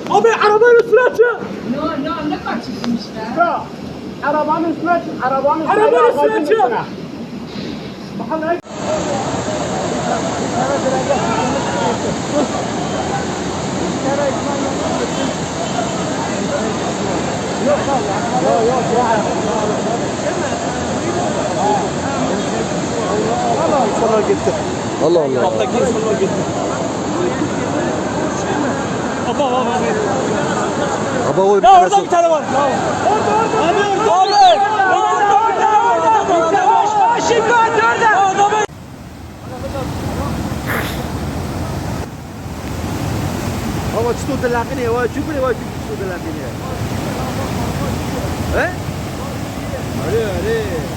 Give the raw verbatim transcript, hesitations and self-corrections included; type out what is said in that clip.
Abi, arabanın üstüne çık. No, no, ne kaçırdın işte? Ya, arabanın üstüne çık, arabanın üstüne Arabanın çık. Üstüne çık. Allah Allah. Alttaki insanlar gitti. Baba, baba, baba. Baba, o bir Ya orada tanesi. Bir tane var. Orada, orada. Abi, orada. Abi. Orada, orada. Orada, orada. Aşık var, dörde. Adamı Ama çito dilaqinê, wa çi gurê, wa çi çito dilaqinê. He? Are, are.